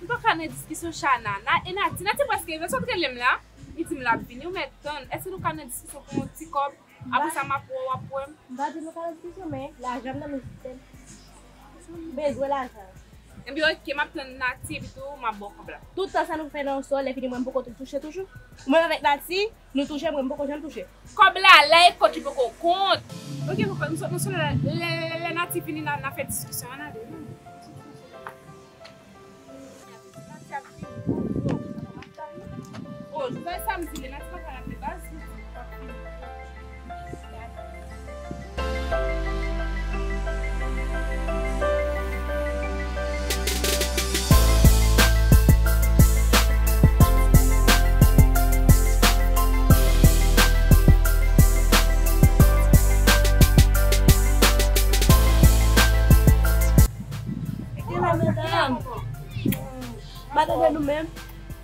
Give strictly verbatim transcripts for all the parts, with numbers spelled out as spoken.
M pa ka nan diskisyon sa a, Nana. E Nati, Nati prèske rive, sa w t rele m la? Li di m l ap vini, ou mèt tann. Èske nou ka nan diskisyon pou yon ti kòb? Apre sa, m ap wè w, w ap wè m. M pa di nou ka nan diskisyon, men lajan m nan men sistèm. M bezwen lajan. Ebyen, oke, m ap tann Nati, epi tou, m ap ba w kòb la. Tout tan sa nou fè nan yon sò, lè fini mwen, m poko touche toujou. Ou menm avèk Nati, nou touche, mwen, m poko janm touche. Kòb la, la e kòb ki poko kont. Oke, papa, m sot nan sò, lè, lè, lè, lè Nati vini, n a, n a fè diskisyon an, ale. Oh, jodi a samdi, Lena ti pa ka raple baz. Gen la, medam. Pa tande nou menm.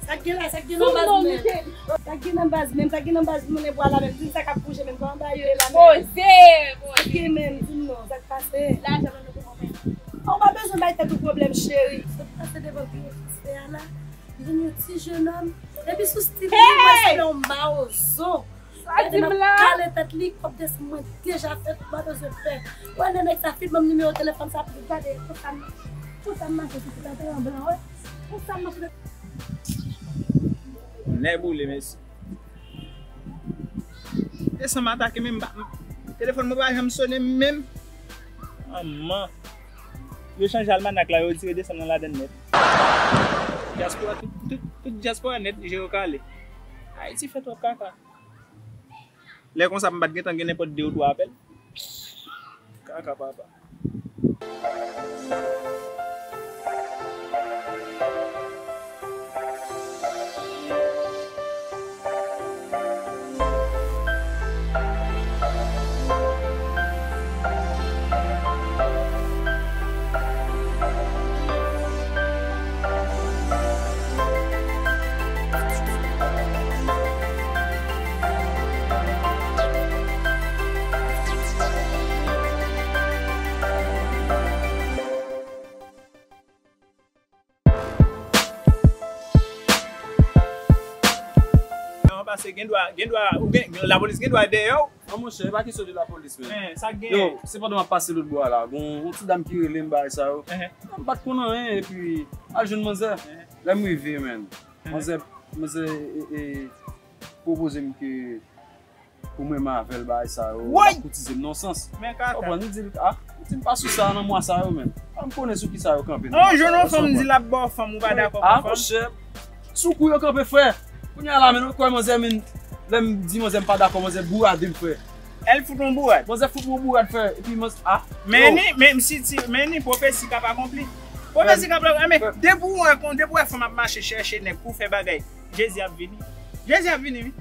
Sa k gen la, sa k gen nan baz menm? Sa k gen nan baz menm, sa k gen nan baz nou menm, vwala menm. Di m sa k ap bouje menm, kòman bagay yo ye la menm? Poze, poze. Sa k gen menm, di m non, sa k pase? Lajan menm nou pou konprann. Ou pa bezwen bay tèt ou pwoblèm, cheri. Sa k pase devan biwo transfè a la? Vin yon ti jenòm, Depi sou stil li, mwen sanble yon mawozo. Sa di m la? Kale tèt li, kòb desann mwen deja fèt, ou pa bezwen pè. Wè, lè nèg sa fin ban m nimewo telefòn sa, pou gade, konsa m, konsa m mache sou ti pantolon blan, wè. Konsa m mache. Nèboule, mesye. Desann atake menm, m pa, telefòn mwen pa janm sonnen menm. Manman. Yo chanje almanak la, yo retire desann nan ladann nèt. Dyaspora, tout, tout, tout dyaspora nèt, je yo kale. Ayiti fè twòp kaka. Lè konsa, m pa t gentan gen nenpòt de ou twa apèl. Kaka papa. Nan pase gen dwa, gen dwa, ou gen, gen, lapolis gen dwa dèyè w. Non, monchè, e pa kesyon de lapolis, men. Eh, sa gen. Yo, se pandan m ap pase lòt bò a la, gon yon ti dam ki rele m bagay sa yo. Eh. M pa t konn anyen, epi al jwenn manzè. Eh. Lè m rive, men. Eh. Manzè, manzè, e, e, pwopoze m ke pou mwen m avè l bagay sa yo, l ap koutize m nan sans. Men kaka. Konprann, li di l, ah, li di m pa sou sa nan mwa sa yo, men. Ah, m konnen sou ki sa yo kanpe nan mwa sa yo. An, jwenn yon fanm di l ap ba w fanm, ou pa dakò pou fanm. Ah, monchè, sou kou yo kanpe, frè. Kounye a la, men, ou kwè manzè, men, lè m di manzè m pa dakò, manzè bourade m, frè. El fout yon bourad. Manzè fout yon bourad, frè. Epi manzè, ah. Men ni, men si, si, men ni pwofesi k ap akonpli. Pwofesi k ap, men, depi w wè, depi w wè fanm ap mache chèche nèg pou fè bagay, Jezi ap vini. Jezi ap vini, wi.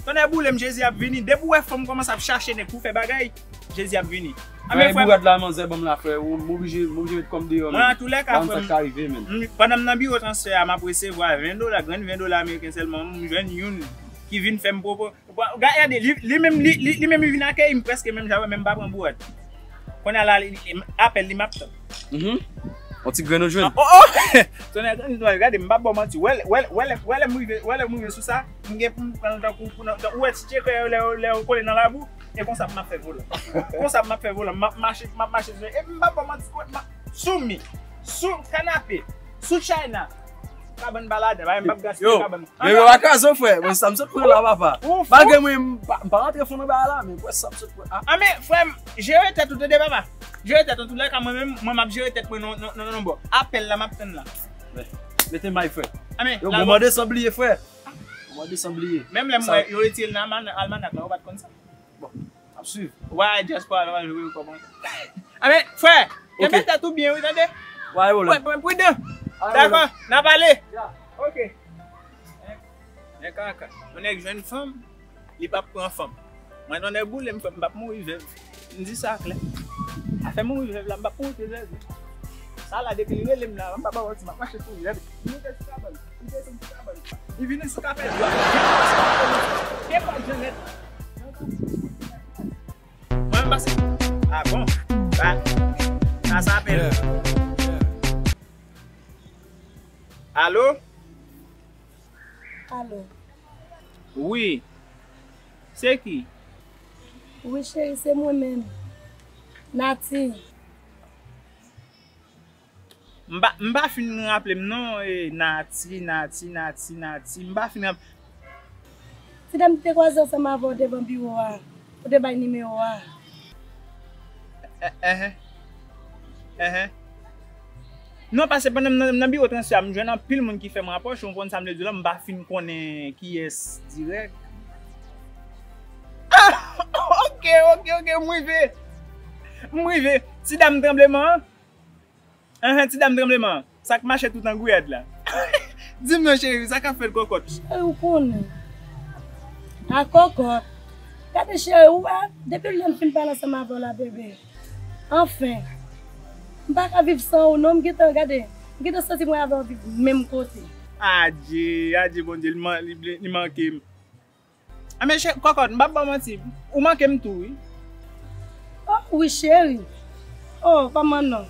Tonnè boule m, Jezi ap vini. Depi w wè fanm kòmanse ap chache nèg pou fè bagay, Jezi ap vini. Anben, frè, frè, bourad la, manzè ban m la, frè. Ou, m oblije, m oblije met kò m deyò, men. Mwen, antoulèka, frè m, m, pandan m nan biwo transfè a, m ap resevwa ven dola, grenn ven dola ameriken sèlman. M jwenn youn ki vin fè m pwopo-, gade, li, li menm, li, li, li menm, li vin akeyi m prèske menm jan avè m, men m pa pran bourad. Kounye a la, li, li, apèl li m ap tann. Mhm. On ti grenn ou jwenn. Ah, oh, oh! Tonnè, tonnè, tonnè, gade, m p ap ba w manti. Wè, wè, wè, lè, wè lè m rive, wè lè m rive sou sa, m gen pou m pran l tankou, pou nan, tan, ou wè ti tchekè yo lè, lè yo kole nan labou, e konsa m ap fè volan. Konsa m ap fè volan, m ap mache, m ap mache sou, e m p ap ba w manti, m ap, Soumi, sou kanape, sou china. Kabann pa ladan, pa, m p ap gaspiye kabann. Yo, men yo pa kraze w, frè. Mwen, sa m sot pran la, papa. Malgre mwen, m pa, m pa rantre fon nan bagay la, men mwen, sa m sot pran. Ah. Ah, men, frè m, jere tèt ou, tande, papa. Jere tèt ou, antoulèka, mwen menm, mwen, m ap jere tèt mwen nan, nan, nan, nan bò. Apèl la, m ap tann la. Mete may, frè. Ah, men, yo, la, bon, mande san bliye, frè. Mande san bliye. Menm lè m wè yo retire l nan alman-, almanak la, ou pa t konn sa. Bon, ap swiv. Wè, dyaspora la, jwe yo kòman. Ah, men, frè, kenbe tèt ou byen, wi, tande? Wè, wè, wè. Pridan. Dakò, n a pale. Ok. Nèg kaka. Yon nèg jwenn fanm, li p ap pran fanm. Mwen, tonnè boule m, frè m, m p ap mouri vèv. M di sa klè. Afè mouri vèv la, m p ap mouri vèv. Sa la, depi li rele m la, m pa ba w manti, m ap mache sou li. Li monte sou kabann, li desann sou kabann. Li vini sou kapèt. Li vini sou kapèt. Gen pa jan nèt. Mwen, m pase. Ah bon? Ba, sa, sa apèl. Alo? Alo. Wi. Se ki? Wi, cheri, se mwen menm. Nati. M pa, m pa fin raple m non, e, Nati, Nati, Nati, Nati. M pa fin rap- Ti dam te kwaze ansanm avè w devan biwo a, ou te bay nimewo a. Eh, eh, eh. Non, paske pandan m nan, m nan biwo transfè a, m jwenn anpil moun ki fè m rapwoche, ou konn sa m vle di w la, m pa fin konnen kiyès dirèk. Ah, ok, ok, ok, m rive. M rive. Ti dam tranbleman an. Enhen, ti dam tranbleman an. Sa k mache tout an gouyad la. Di m non, cheri, sa k ap fèt kòkòt? Cheri, ou konnen. A kòkòt. Gade, cheri, ou wè, depi lè m fin pale ansanm avè w la, bebe. Anfen. M pa ka viv san ou, non, m gentan, gade. M gentan santi mwen avè w viv menm kote. Adye, adye, Bondye, li man-, li, li, li manke m. Ah, men chè, kòkòt, m p ap ba w manti. Ou manke m tou, wi. Oh, wi, cheri. Oh, kòman non?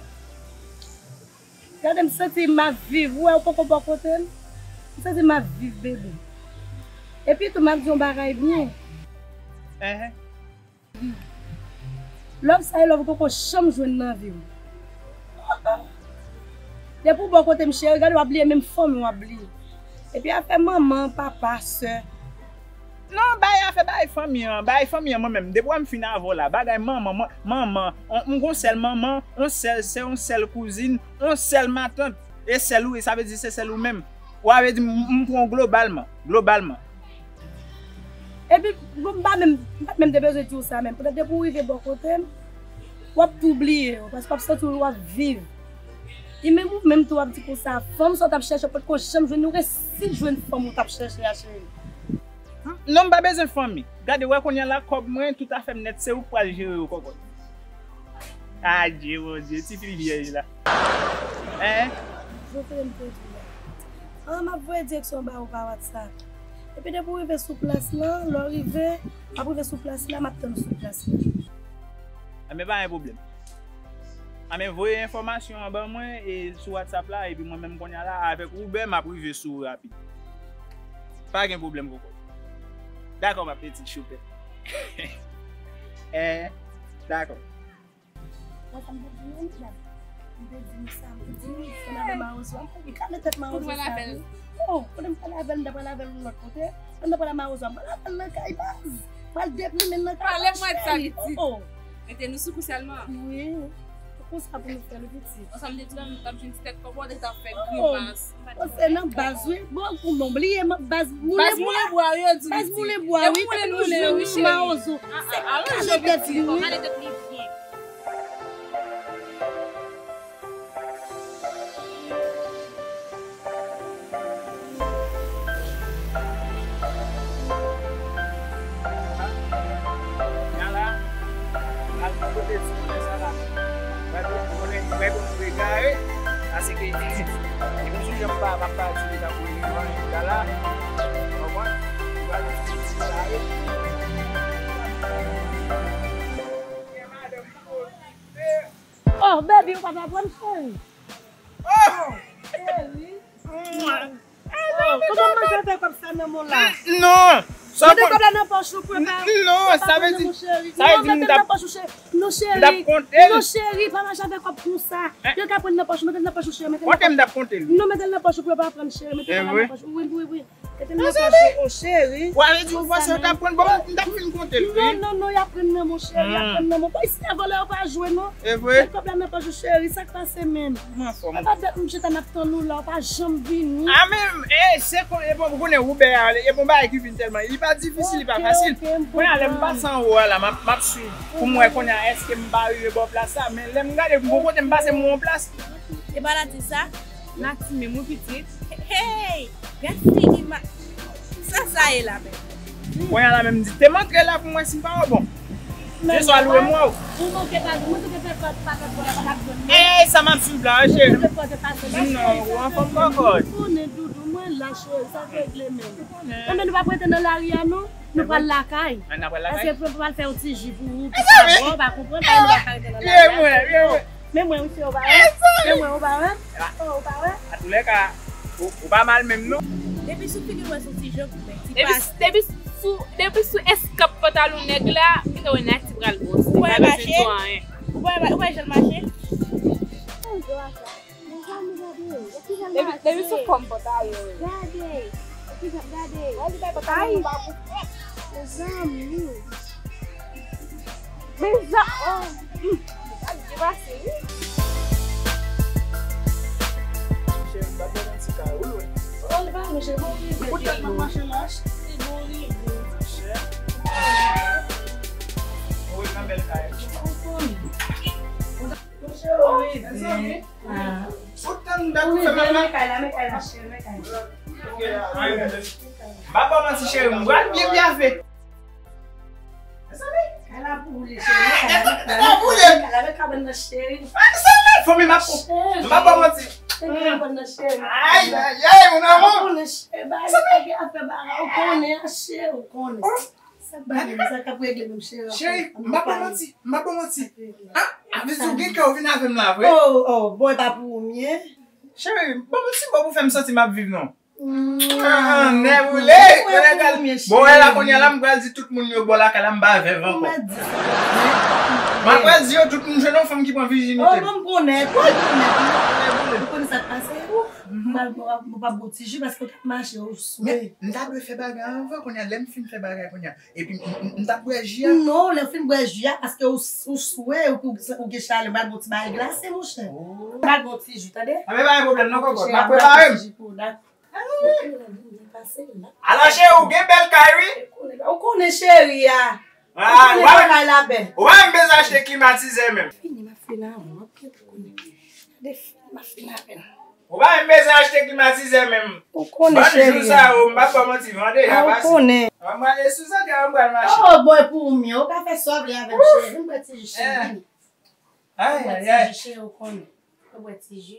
Gade, m santi m ap viv. Ou wè, ou poko bò kote m. M santi m ap viv, bebe. Epi tou, m ap di yon bagay byen. Enhen. Love sa e love ou poko janm jwenn nan vi w. Depi w bò kote m, cheri, gade w ap bliye menm fanmi w ap bliye. Epi afè manman, papa, sè. Non, bay afè bay fanmi an, bay fanmi an mwen menm. Depi w wè m fin avè w la, bagay manman, man- manman, on- m gon sèl manman, on sèl sè, on sèl kouzin, on sèl matant, e sèl ou, e sa vle di se sèl ou menm. Ou a vle di m m pran w globalman, globalman. Epi, bon, m pa menm, m pa menm te bezwen di w sa menm. Poutèt depi w rive bò kote m, w ap tou bliye yo, paske w ap santi w w ap viv. E menm ou menm tou w ap di konsa, fanm sa w t ap chèche, w potko janm jwenn, ou resi jwenn fanm ou t ap chèche a, cheri. Non, m pa bezwen fanmi. Gade, wè kounye a la, kòb mwen, tout afè m nèt, se ou k pral jere yo, kòkòt. Adye, Bondye, ti fi vyèj la. Hein? Jocelyn te di la. An, m ap voye direksyon ba ou pa WhatsApp. Epi depi w rive sou plas lan, lè w rive, w ap rive sou plas la, m ap tann ou sou plas la. Enben, pa gen pwoblèm. Enben, voye enfòmasyon an ban mwen e sou WhatsApp la, epi mwen menm kounye a la, avèk Uber, m ap rive sou ou rapid. Pa gen pwoblèm, koko. Dakò, ma petite choupette. Eh, dakò. Wè sa m te di nou, m te di nou sa, m te di nou, se nan men mawozo a, m te di, kale tèt mawozo sa tou. Oh, kote m pale avè l, m ta pale avè l yon lòt kote. Lè m ta pale a mawozo a, m pale avè l nan kay baz. Pral deplimen l nan kay baz, cheri. Oh, oh. Mete nou sou kou sèlman. Wi. Se konsa pou nou fè l, pitit. Ansanm de ti nan, n ap jwenn ti tèt kòbò, de t ap fè grimas. Oh, se nan baz, wi. Bon, pou mwen, bliye, baz moulen bwa. Baz moulen bwa, wi, yo di. Baz moulen bwa, wi. Epi nou jwenn mawozo. Se kale tèt li, wi. Kale tèt li byen. Nyan la, al pou kote ti moun sa la. Wè pou, wè pou nou egare, paske li pitit. E pou sou jan pa, pa, pa di li tankou li van, li la la. Konprann? Li va di ti egare. Oh, baby, ou pa t aprann, cheri. Oh, cheri. Oh, kòman manje avè kòb sa nan men w la? Non. Mete kòb la nan pòch ou, prepare. Non, sa vle di, sa vle di m t ap, m t ap konte l. Non, cheri, pa mache avè kòb konsa. Yo ka pran nan pòch ou, mete l nan pòch ou, cheri, mete l nan pòch ou. Konte m t ap konte l. Non, mete l nan pòch ou, prepare pran l, cheri, mete kòb la nan pòch ou. Wi, wi, wi. Kete m nan pòch ou, cheri. Ou a vle di ou panse yo t ap pran l? Bon, m t ap fin konte l, wi. Non, non, non, y ap pran nan men w, cheri, y ap pran nan men w. Polisye a vòlè yo pa jwe, non. E vre? Met kòb la nan pòch ou, cheri, sa k pase menm? Mwen anfòm. Papa, dat m chita n ap tann ou la, ou pa janm vini. A men, e, se kon, e bon, ou konnen Uber a, e bon bagay ki vin tèlman, li pa difisil, li pa fasil. Kounye a, lè m pase anwo a la, m ap, m ap swiv pou m wè kounye a èske m pa rive bò plas la, men lè m gade m bon kote m pase m wè yon plas. E pa la di sa? Nati menm wi pitit. Hey! Gad figi ma... Sa sa ye la menm? Kounye a la menm di, te m antre la pou m wè si m pa wè bon. Se swa lwe mwa w. Ou manke pa, mwen te fè kòd pa kòd pou la pa t ap jwenn mwen. Ey, sa m ap swiv la, cheri. Mwen te fè kòd pa kòd. Di m non, ou anfòm kòkòt. Ou konnen doudou, mwen la cheri, sa k regle menm. Enben, nou p ap rete nan lari a non. Nou pral lakay. An, n ap pral lakay? Paske pou pral fè yon ti ji pou ou, pou sa bon, pa konprann, pa nou pa ka rete nan lakay. Men mwen, men mwen. Men mwen, wi, se ou pa wè? Men mwen, ou pa wè? Oh, ou pa wè? Atoulèka, ou, ou pa mal menm, non. Depi sou figi w wè se yon ti jòk, men ti pas. Depi, depi sou, depi sou eskap pantalon nèg la, ou te wè Nati pral bon. Ou pa wè mache? Ou pa wè, ou pa wè jan l mache? Mezanmi, gade, e ki jan l mache. Depi, depi sou fòm pantalon. Gade, e ki jan, gade. Wè li bay pantalon nan ba pou. Mezanmi. Mezan-, oh. Hmm. Gade, li pase, wi. Cheri, m pa t wè nan ti kay ou, wi. Oh, li pa bon, cheri, bon, wi. Poutèt mwen mache la. Li bon, wi. Cheri. Ou wè nan bèl kay. Ou konn. Monchè, ou rive. Ah. Ou tann dat ou fè mal la. Men kay la, men kay la, cheri, men kay la. M pa ba w manti, cheri, m pral byen byen avèk. Mezanmi. Kay la boule, cheri, men kay la, men kay la, men kabann nan, cheri. Mezanmi, fanmi, m ap, m pa ba w manti. Men kabann nan, cheri. Ay, ay, ay, mon amour. Ou konnen, cheri, bagay, bagay, afè bagay, ou konnen, cheri, ou konnen. Sa k ba menm, sa k ap regle menm, cheri. Cheri, m pa ba w manti, m pa ba w manti. Ah, avè di w gen kè w vin avè m la vre. Oh, oh, bon, e pa pou ou m ye. Cheri, ban m yon ti bò pou fè m santi m ap viv non. Ah, nèboule. Bon, wè la kounye a la, m pral di tout moun yo bò lakay la, m pa vèv ankò. M pral di yo tout moun jwenn yon fanm ki pran vijinite. Oh, bon, m konnen. M konnen sa k pase. Ou pa bon ti ji paske w t ap mache, ou swe. Men, m ta dwe fè bagay anvan kounye a, lè m fin fè bagay kounye a. Epi m, m, m t ap bwè ji a. Non, lè w fin bwè ji a, paske ou, ou swe, ou, ou, ou gen chalè, m pral ba w ti bagay glase, monchè. Oh. M pral ba w ti ji, tande? A, men pa gen pwoblèm non, kòkòt. M ap prepare m. Alò, cheri, ou gen bèl kay, wi. Ou konnen cheri a. Ou konnen bagay la bèl. Ou pa menm bezwen achte klimatizè menm. Fini, m ap fini avè w, m ap kite w konnen. Gade, m ap fini avè l. Ou pa menm bezwen achte klimatizè menm. Ou konnen, cheri. Bann jou sa yo, m p ap ba w manti, van deja pase. Ou konnen. Mwen, mwen, e sou sa ke mwen pral mache. Oh, bon, e pou ou menm, ou ka fè sa w vle avè m, cheri. Vin bwè ti ji, cheri, vin. Ay, ay, ay. Bwè ti ji, cheri, ou konnen. Ou bwè ti ji.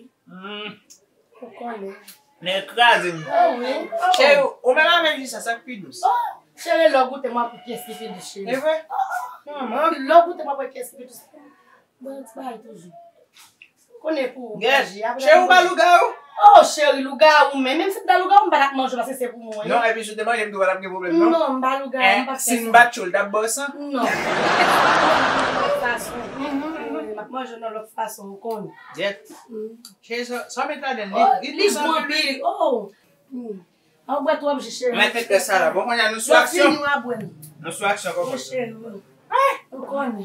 Ou konnen. Nèg kraze m. Oh, wi. Cheri, ou menm avè ji sa, sa k pi dous? Oh, cheri, lè w goute, m ap wè kiyès ki pi dous, cheri. E vre? Manman. Lè w goute, m ap wè kiyès ki pi dous. Bon, ti bagay toujou. Konnen pou ou, Gaji, apre cheri, ou pa lougawou? Oh, cheri, lougawou, men menm si m ta lougawou, m pa t ap manje w paske se pou mwen. Non, epi si w te manje m tou, pa t ap gen pwoblèm, non. Non, m pa lougawou, m p ap fè sa. Si m bat ou, l t ap ba w san? Non. Lòt fason. M ap manje w nan lòt fason, ou konnen. Gyèt. Cheri, sa, sa w met ladan l, li, li dous anpil, wi. Oh. An bwè twòp ji, cheri. Mèt met sa la. Bon, kounye a nou sou aksyon. Lè w fini, w a bwè l. Nou sou aksyon, kòkòt. Wi, cheri, wi. Ou konnen.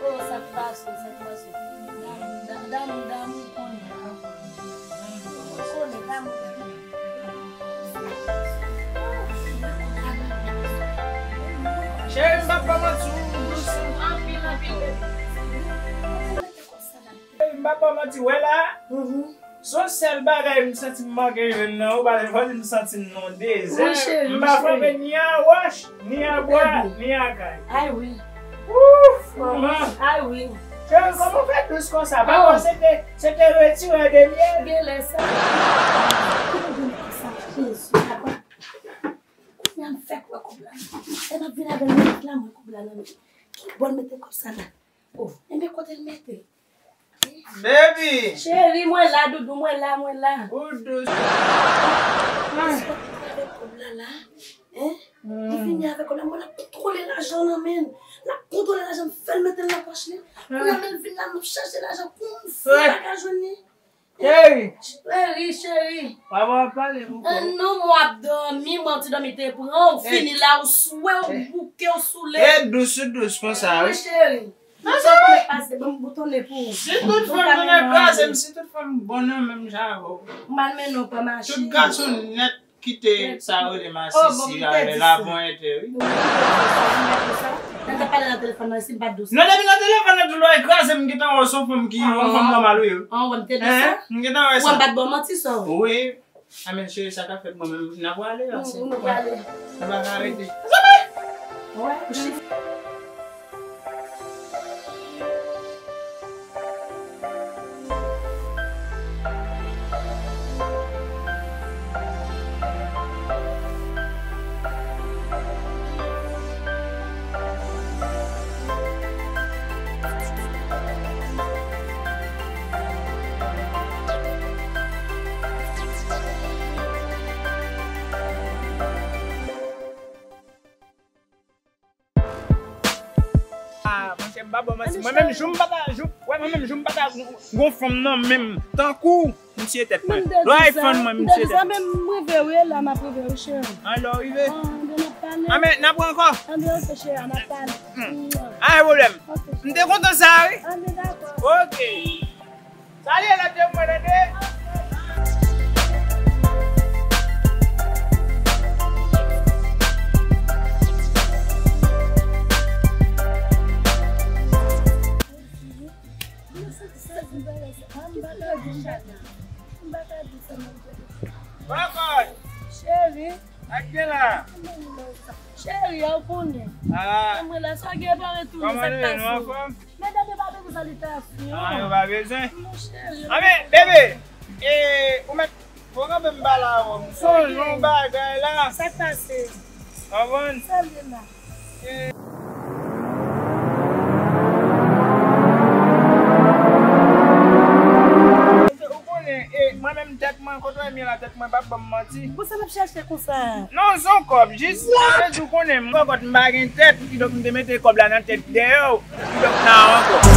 Oh, sa k pase, sa k pase. Damou, damou, damou, konnen. Konnen, damou, damou. Cheri, m p ap ba w manti, ou dous anpil, anpil, baby. Cheri, m p ap ba w manti, wè la. Se yon sèl bagay m santi m manke jwenn nan ou, paske fò di m santi m nan yon dezè. M pa frape ni a wòch, ni a bwa, ni a kay. Ay wi. Ouf, manman. Ay wi. Cheri, kòman w fè dous konsa? Pa wè se te, se te retire de myèl. Genlè sa. Kòman w vin konsa, Jezi, papa? Kounye a m fèk wè kòb la. Lè m ap vin avè l, m met la mwen kòb la nan men. Ki bò l mete kòb sa la? Oh, enben kote l mete? Baby! Cheri, mwen la, doudou, mwen la, mwen la. Ou dous. Avèk kòb la la, hein? Li vini avèk kòb la, mwen l ap kontwole lajan nan men l. L ap kontwole lajan, m fè l mete l nan pòch li. Kounye a men l vin la, m ap chache lajan pou m fè bagay jwenn li. Cheri! Cheri, cheri. Papa w ap pale pou kò w. Non, mwen ap dòmi, mwen ti dòmi te pran, ou fini la, ou swe, ou bouke, ou soule. E dous, ou dous konsa, wi. Wi, cheri. Sa sa konnen pase, ban m boutonnen pou ou. Si tout fanm vin kraze m, si tout fanm bon nan menm jan avè w. M al mennen w pa mache. Tout gason nèt kite sa yo rele masisi, ale la bon ete, wi. Nan te pale nan telefòn nan, si m pa t dous. Non, depi nan telefòn nan, tout lè w kraze m, m gentan wè w se yon fanm ki, yon fanm nòmal, wi. An, wè m te dous. M gentan wè sa. Wè m pa t ba w manti sa. Wi. A men cheri, sa k ap fèt mwen menm, n a prale, ase. Nou prale. Nou pa ka rete. Wè, chif. Ah, monchè, m pa ba w manti. Mwen menm, jou m pa ta, jou, wè, mwen menm, jou m pa ta gon fanm nan menm tankou w, m tiye tèt mwen. Lè w ay fann mwen, m tiye tèt mwen. Mwen rive wi, la m ap rive wi, cheri. An, lè w rive? An, n ap pale. A men, n ap pran ankò? Anben, ok, cheri, n ap pale. Ay, pwoblèm. M te kontan sa, wi. Anben, dakò. Ok. Salye lòt yo mwen tande. Cheri. Ak gen la. Cheri, ou konnen. Ah. Mwen la, sa gen pa retounen, sa k pase? Kòman nou ye, nou anfòm? Medam yo pa bezwen salitasyon. Ah, yo pa bezwen? Non, cheri. Ah, men, bebe, e, ou mèt, fò kanpe m pale avè w. Sonje yon bagay la. Sa k pase? Konprann? Salye la. Ou konnen, e, mwen menm tèt mwen, kote w ye la, tèt mwen p ap ban m manti. Bon, sa n ap chèche konsa? Non, se yon kòb, jis, mwen di w konnen, m kòkòt, m pa gen tèt, kidonk m te mete kòb la nan tèt dèyè w, kidonk nan ankò.